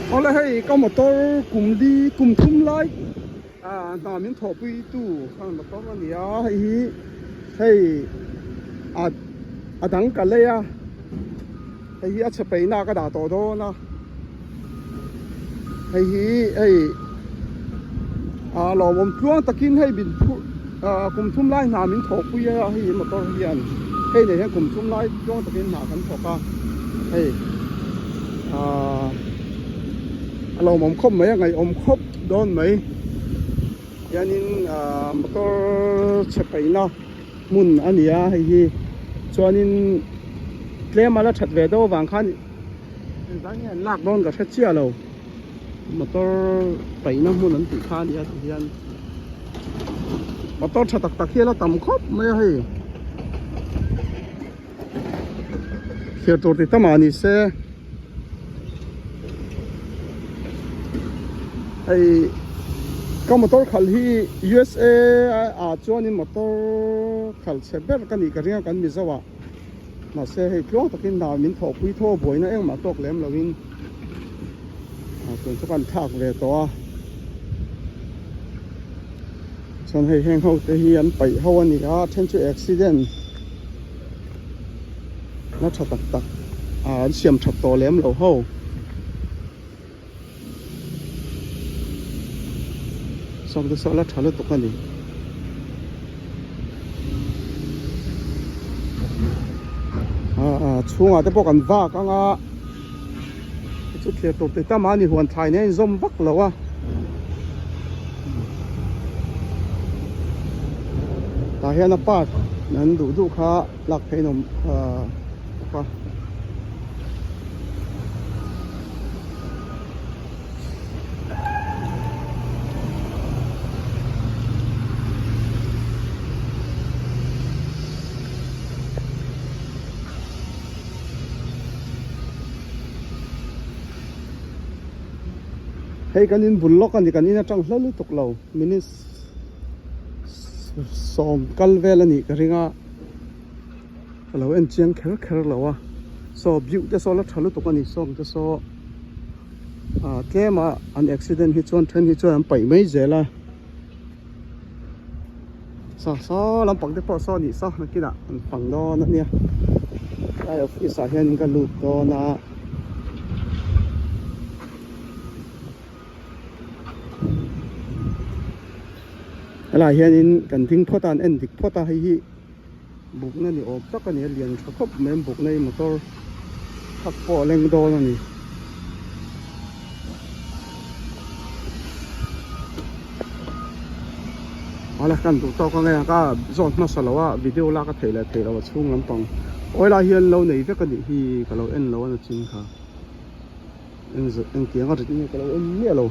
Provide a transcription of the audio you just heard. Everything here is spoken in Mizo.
Awle hei ka motor kum li kum thum lai ah hna min thawhpui tu khan motor a ni a hei hi hei a a dang ka lei a hei hi a chhe peihna ka dah tawh dawn a hei hi hei ah lawmawm tluang takin hei min phurh ah kum thum lai hna min thawhpui a hei motor hian hei nei hian kum thum lai tluang takin hna kan thawk a hei ah a lawmawm khawp mai a ngaihawm khawp dawn mai hianin ah motor chhe paihna hmun a ni a hei hi chuanin tlem a la that ve deuh avang khan Engvang nge an lak dawn ka hre chiah lo motor paihna hmun an tih kha a nia ti hian motor tha tak tak hi a la tam khawp mai a hei thlir tur ti tamah ni se hei ka motor khalh hi USA ah chuanin motor khalh chhe ber ka nih ka ring a kan Mizo ah. Mahse hei tluang takin hna min thawhpui tho a buaina engmah tawk lem loin tun chu kan thlak ve tawh a chuan hei heng ho te hi an paih ho a ni a then chu accident na tha tak tak an siam that tawh lem lo ho. Sawm te saw la tha lutuk a ni. Ah chhungah te pawh kan vak ang a chu thlir tur tih tam a ni huan thlai nen a inzawm vak lo a. Tah hian a park an duh duh kha lak theih in a awm ah bawk a. Hei kan in bul lawk a ni kan in atang hla lutuk lo minutes sawm kal vel a nih ka ring a. Ka lo en chiang kher kher lo a saw biuh te saw la tha lutuk a ni sawng te saw ah tlem a an accident hi chuan then hi chuan an paih mai zel a saw saw lampang te pawh saw nih saw nakinah an fang dawn a nia lai office ah hian in ka lut dawn a. Helaiah hianin kan ding phawt a an en dik phawt a hei hi. Bukna ni awm tak a ni a lian tha khawp mai a bukna hi motor thak pawh a leng dawn a ni. Awle kan duh tawk ang e ka zawn hmasa lo a video lak a theih leh theih loh a chhung lampang oil ah hian lo nei vek a nih hi ka lo en lo a na chin kha engtiang a rit nge ka lo en miah lo.